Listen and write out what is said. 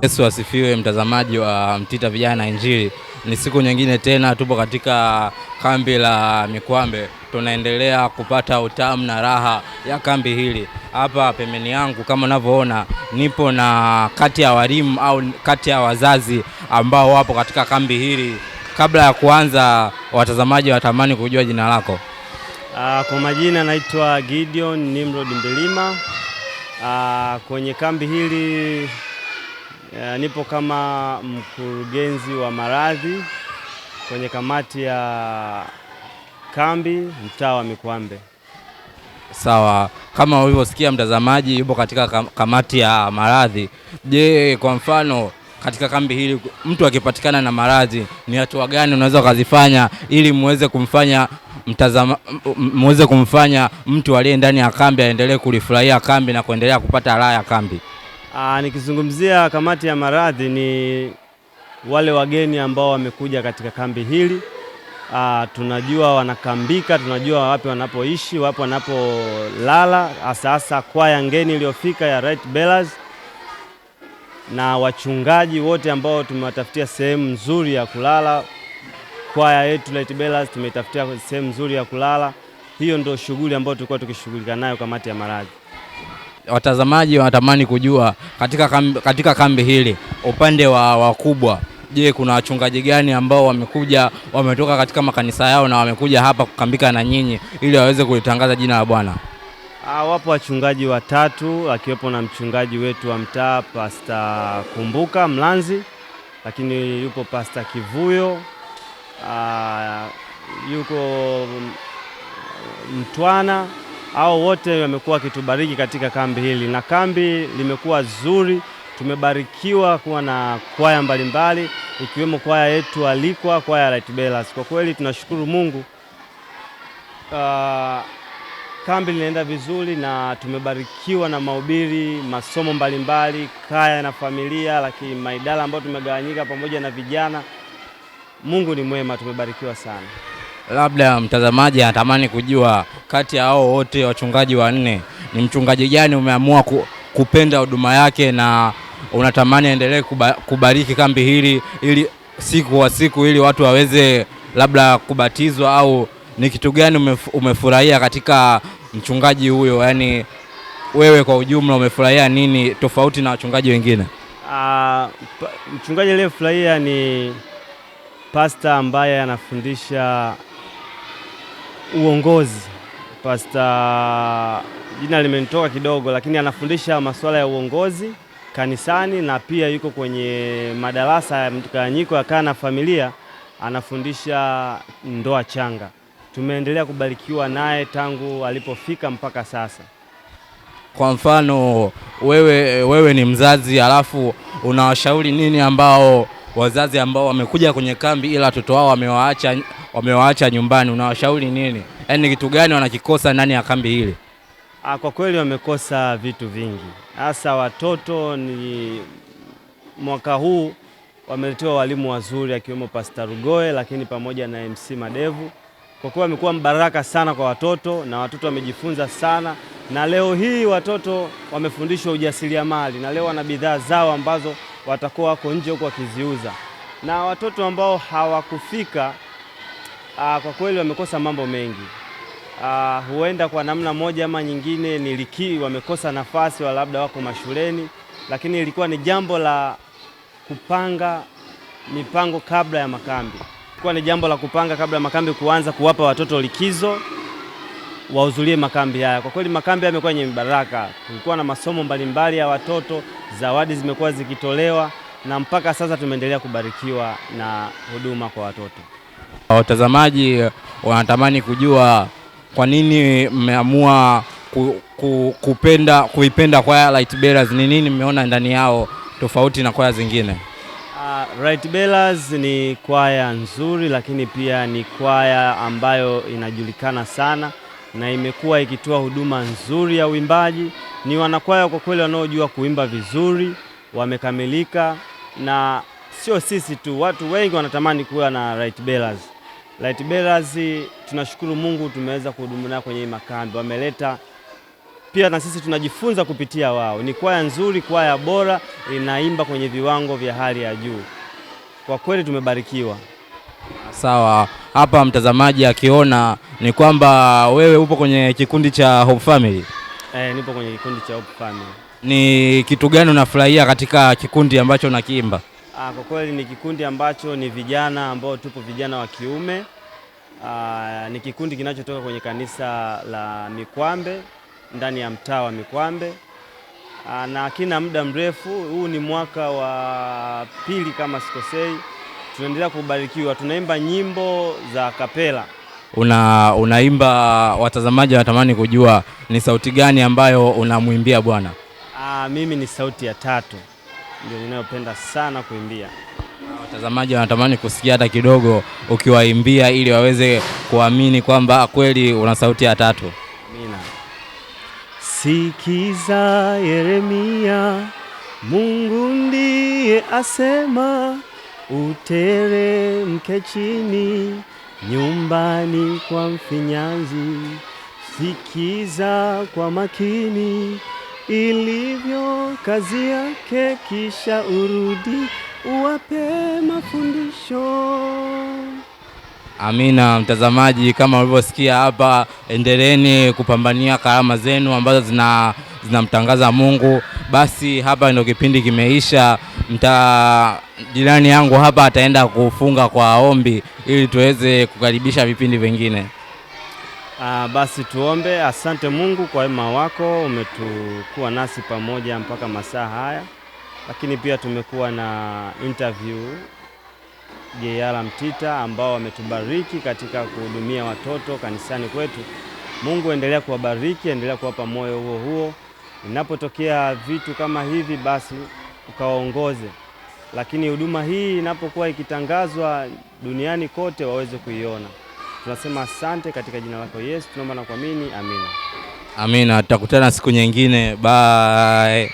Yesu asifiwe, mtazamaji wa Mtita Vijana na Injili. Ni siku nyingine tena tupo katika kambi la Mikwambe, tunaendelea kupata utamu na raha ya kambi hili. Hapa pembeni yangu kama unavyoona, nipo na kati ya walimu au kati ya wazazi ambao wapo katika kambi hili. Kabla ya kuanza, watazamaji watamani kujua jina lako. Kwa majina naitwa Gideon Nimrod Mbilima. Kwenye kambi hili nipo kama mkurugenzi wa maradhi kwenye kamati ya kambi mtaa wa Mikwambe. Sawa, kama ulivyosikia mtazamaji, yupo katika kamati ya maradhi. Je, kwa mfano katika kambi hili mtu akipatikana na maradhi ni hatua gani unaweza ukazifanya ili muweze kumfanya muweze kumfanya mtu aliye ndani ya kambi aendelee kulifurahia kambi na kuendelea kupata raha ya kambi? Nikizungumzia kamati ya maradhi ni wale wageni ambao wamekuja katika kambi hili. Tunajua wanakambika, tunajua wapi wanapoishi, wapi wanapolala, hasa hasa kwaya ngeni iliyofika ya Right Bellas na wachungaji wote ambao tumewatafutia sehemu nzuri ya kulala. Kwaya yetu Right Bellas tumeitafutia sehemu nzuri ya kulala. Hiyo ndio shughuli ambayo tulikuwa tukishughulika nayo kamati ya maradhi. Watazamaji wanatamani kujua katika kambi hili upande wa wakubwa, je, kuna wachungaji gani ambao wamekuja wametoka katika makanisa yao na wamekuja hapa kukambika na nyinyi ili waweze kulitangaza jina la Bwana? Wapo wachungaji watatu akiwepo na mchungaji wetu wa mtaa Pastor Kumbuka Mlanzi, lakini yupo Pastor Kivuyo, yuko Mtwana. Hao wote wamekuwa wakitubariki katika kambi hili na kambi limekuwa zuri. Tumebarikiwa kuwa na kwaya mbalimbali ikiwemo kwaya yetu alikwa, kwaya ya Right Bellas. Kwa kweli tunashukuru Mungu. Kambi linaenda vizuri na tumebarikiwa na mahubiri, masomo mbalimbali, kaya na familia, lakini maidara ambayo tumegawanyika pamoja na vijana. Mungu ni mwema, tumebarikiwa sana. Labda mtazamaji anatamani kujua kati ya hao wote wachungaji wanne ni mchungaji gani umeamua kupenda huduma yake na unatamani aendelee kubariki kambi hili ili siku kwa siku ili watu waweze labda kubatizwa, au ni kitu gani umefurahia katika mchungaji huyo? Yani wewe kwa ujumla umefurahia nini tofauti na wachungaji wengine? Mchungaji aliyefurahia ni pastor ambaye anafundisha uongozi. Pastor, jina limenitoka kidogo, lakini anafundisha masuala ya uongozi kanisani na pia yuko kwenye madarasa ya mgawanyiko ya kaya na familia, anafundisha ndoa changa. Tumeendelea kubarikiwa naye tangu alipofika mpaka sasa. Kwa mfano wewe ni mzazi, alafu unawashauri nini ambao wazazi ambao wamekuja kwenye kambi ila watoto wao wamewaacha nyumbani, unawashauri nini? Yaani kitu gani wanakikosa ndani ya kambi hili? Kwa kweli wamekosa vitu vingi. Hasa watoto ni mwaka huu wameletewa walimu wazuri akiwemo Pastor Rugoe lakini pamoja na MC Madevu. Kwa kuwa wamekuwa mbaraka sana kwa watoto na watoto wamejifunza sana, na leo hii watoto wamefundishwa ujasiriamali na leo wana bidhaa zao ambazo watakuwa wako nje huko wakiziuza. Na watoto ambao hawakufika, kwa kweli wamekosa mambo mengi. Huenda kwa namna moja ama nyingine niliki wamekosa nafasi wa labda wako mashuleni, lakini ilikuwa ni jambo la kupanga mipango kabla ya makambi. Ilikuwa ni jambo la kupanga kabla ya makambi kuanza, kuwapa watoto likizo wahudhurie makambi haya. Kwa kweli makambi yamekuwa yenye baraka. Kulikuwa na masomo mbalimbali ya watoto, zawadi zimekuwa zikitolewa na mpaka sasa tumeendelea kubarikiwa na huduma kwa watoto. Watazamaji wanatamani kujua kwa nini mmeamua kuipenda kwaya Right Bellas. Ni nini mmeona ndani yao tofauti na kwaya zingine? Right Bellas ni kwaya nzuri, lakini pia ni kwaya ambayo inajulikana sana na imekuwa ikitoa huduma nzuri ya uimbaji. Ni wanakwaya kwa kweli wanaojua kuimba vizuri, wamekamilika, na sio sisi tu, watu wengi wanatamani kuwa na Right Bellas. Right Bellas tunashukuru Mungu tumeweza kuhudumu nao kwenye makambi. Wameleta Pia na sisi tunajifunza kupitia wao. Ni kwaya nzuri, kwaya bora, inaimba kwenye viwango vya hali ya juu. Kwa kweli tumebarikiwa. Sawa, hapa mtazamaji akiona ni kwamba wewe upo kwenye kikundi cha Hope Family. Nipo kwenye kikundi cha Hope Family. Ni kitu gani unafurahia katika kikundi ambacho unakiimba? Kwa kweli ni kikundi ambacho ni vijana ambao tupo vijana wa kiume. Ni kikundi kinachotoka kwenye kanisa la Mikwambe ndani ya mtaa wa Mikwambe. Na kina muda mrefu, huu ni mwaka wa pili kama sikosei. Tunaendelea kubarikiwa, tunaimba nyimbo za kapela. Unaimba, watazamaji wanatamani kujua ni sauti gani ambayo unamwimbia Bwana? Mimi ni sauti ya tatu ndio ninayopenda sana kuimbia. Watazamaji wanatamani kusikia hata kidogo ukiwaimbia ili waweze kuamini kwamba kweli una sauti ya tatu. Amina. Sikiza Yeremia, Mungu ndiye asema, uteremke chini nyumbani kwa mfinyanzi. Sikiza kwa makini ilivyo kazi yake, kisha urudi uwape mafundisho. Amina. Mtazamaji, kama ulivyosikia hapa, endeleeni kupambania karama zenu ambazo zinamtangaza Mungu. Basi hapa ndio kipindi kimeisha. Jirani yangu hapa ataenda kufunga kwa ombi ili tuweze kukaribisha vipindi vingine. Basi tuombe. Asante Mungu kwa wema wako, umetukuwa nasi pamoja mpaka masaa haya, lakini pia tumekuwa na interview J.R. Mtita ambao wametubariki katika kuhudumia watoto kanisani kwetu. Mungu endelea kuwabariki, endelea kuwapa moyo huo huo. Inapotokea vitu kama hivi, basi ukawaongoze, lakini huduma hii inapokuwa ikitangazwa duniani kote waweze kuiona. Tunasema asante katika jina lako Yesu, tunaomba na kuamini, amina. Amina, tutakutana siku nyingine. Bye.